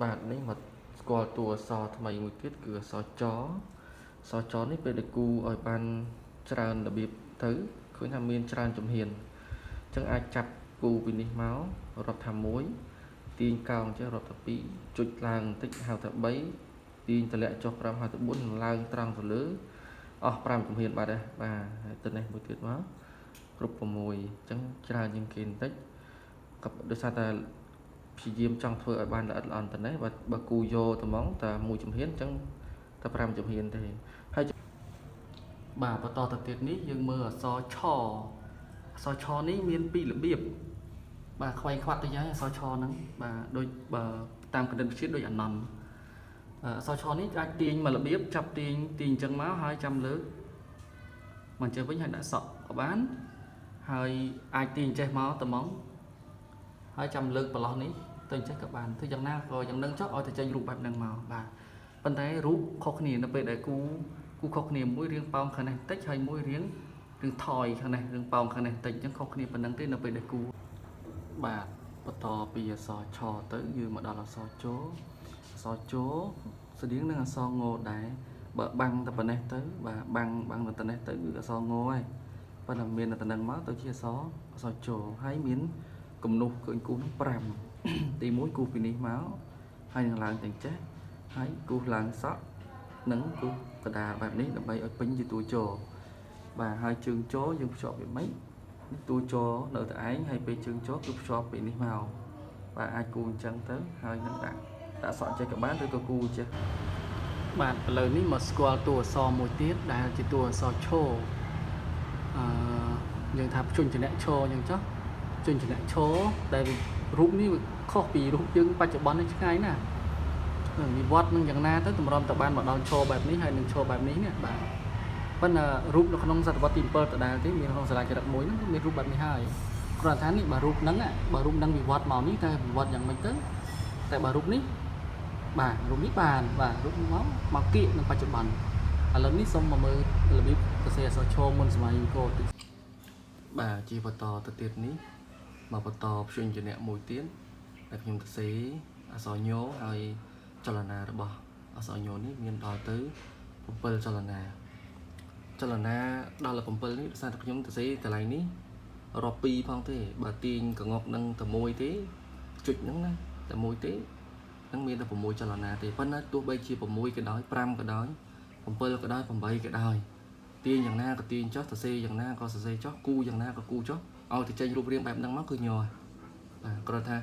បាទនេះមកស្គាល់តួអក្សរថ្មីមួយទៀតគឺអក្សរចអក្សរចនេះពេលដែលគូឲ្យបានច្រើនរបៀបទៅឃើញថាមានច្រើនជំហានអញ្ចឹងអាចចាប់គូពីនេះមករាប់ថា1ទាញកោងចេះរាប់ថា2ចុចឡើងបន្តិចហៅថា3ទាញតម្លាក់ចុះ5ហៅថា4និងឡើងត្រង់ទៅលើអស់5ជំហានបាត់ហើយបាទហើយទៅនេះមួយទៀតមកគ្រប់6អញ្ចឹងច្រើនជាងគេបន្តិចក៏ដោយសារតែព្យាយាមចង់ធ្វើឲ្យបានល្អិតល្អន់ទៅនេះបើគូយកតែហ្មងតែមួយជំហានអញ្ចឹងតែ5ជំហានទេហើយបាទបន្តទៅទៀតនេះយើងមើលអក្សរឆអក្សរឆនេះមានពីររបៀបបាទខ្វែងខ្វាត់ទៅយ៉ាងអក្សរឆហ្នឹងបាទដូចបើតាមគណិតវិទ្យាដូចអនន្តអក្សរឆនេះអាចទាញមួយរបៀបចាប់ទាញទាញអញ្ចឹងមកហើយចាំលើកមកអញ្ចឹងវិញហើយដាក់សក់ក៏បានហើយអាចទាញចេះមកតែហ្មងហើយចាំលើកប្រឡោះនេះទៅអញ្ចឹងក៏បានធ្វើយ៉ាងណាក៏យ៉ាងនឹងចុះឲ្យតែចេញរូបបែបហ្នឹងមកបាទប៉ុន្តែរូបខុសគ្នានៅពេលដែលគូគូខុសគ្នាមួយរៀងប៉ោងខាងនេះតិចហើយមួយរៀងរៀងថយខាងនេះរៀងប៉ោងខាងនេះតិចអញ្ចឹងខុសគ្នាប៉ុណ្ណឹងទេនៅពេលដែលគូបាទបន្តពីអក្សរឆទៅយើងមកដល់អក្សរជអក្សរជស្តៀងនឹងអក្សរងដែរបើបាំងតែប៉ុណ្ណេះទៅបាទបាំងបាំងតែប៉ុណ្ណេះទៅគឺអក្សរងហើយប៉ុន្តែមានតែប៉ុណ្ណឹងមកទៅជាអក្សរជហើយមានគំនុះឃើញគូសនឹង5ទី1គូសពីនេះមកហើយនឹងឡើងទាំងចេះហើយគូសឡើងសក់និងគូសកដាលបែបនេះដើម្បីឲ្យពេញជាតួជបាទហើយជើងជយើងភ្ជាប់វាម៉េចនេះតួជនៅតែឯងហើយពេលជើងជគឺភ្ជាប់ពីនេះមកបាទអាចគូអញ្ចឹងទៅហើយនឹងដាក់ដាក់សក់ចេះក៏បានឬក៏គូចេះបាទឥឡូវនេះមកស្គាល់តួអក្សរមួយទៀតដែលជាតួអក្សរឈអឺយើងថាព្យញ្ជនៈឈអញ្ចឹងចុះព្យញ្ជនៈឈដែលរូបនេះវាខុសពីរូបយើងបច្ចុប្បន្ននេះឆ្ងាយណាស់វិវត្តនឹងយ៉ាងណាទៅតម្រាំតបានមកដល់ឈបែបនេះហើយនឹងឈបែបនេះនេះបាទប៉ុន្តែរូបនៅក្នុងសតវត្សទី7ដដែលទេមានក្នុងសាលាចរិតមួយហ្នឹងគឺមានរូបបែបនេះហើយគ្រាន់តែថានេះបើរូបហ្នឹងបើរូបហ្នឹងវិវត្តមកនេះតែវិវត្តយ៉ាងម៉េចទៅតែបើរូបនេះបាទរូបនេះបានបាទរូបនេះមកមកគៀកនឹងបច្ចុប្បន្នឥឡូវនេះសូមមកមើលរបៀបសរសេរអក្សរឈមុនសម័យអង្គរតិចបាទជាបន្តទៅទៀតនេះមកបន្តព្យញ្ជនៈមួយទៀតដែលខ្ញុំសរសេរអក្សរញហើយចលនារបស់អក្សរញនេះមានដល់ទៅ7ចលនាចលនាដល់7នេះដោយសារតែខ្ញុំសរសេរកន្លែងនេះរាប់2ផងទេបើទាញកងុកនឹងតែមួយទេចុចហ្នឹងណាតែមួយទេហ្នឹងមានតែ6ចលនាទេប៉ុន្តែទោះបីជា6ក៏ដោយ5ក៏ដោយ7ក៏ដោយ8ក៏ដោយទាញយ៉ាងណាក៏ទាញចុះសរសេរយ៉ាងណាក៏សរសេរចុះគូយ៉ាងណាក៏គូចុះឲ្យទៅចេញរូបរាងបែបហ្នឹងមកគឺញ័របាទគ្រាន់ថា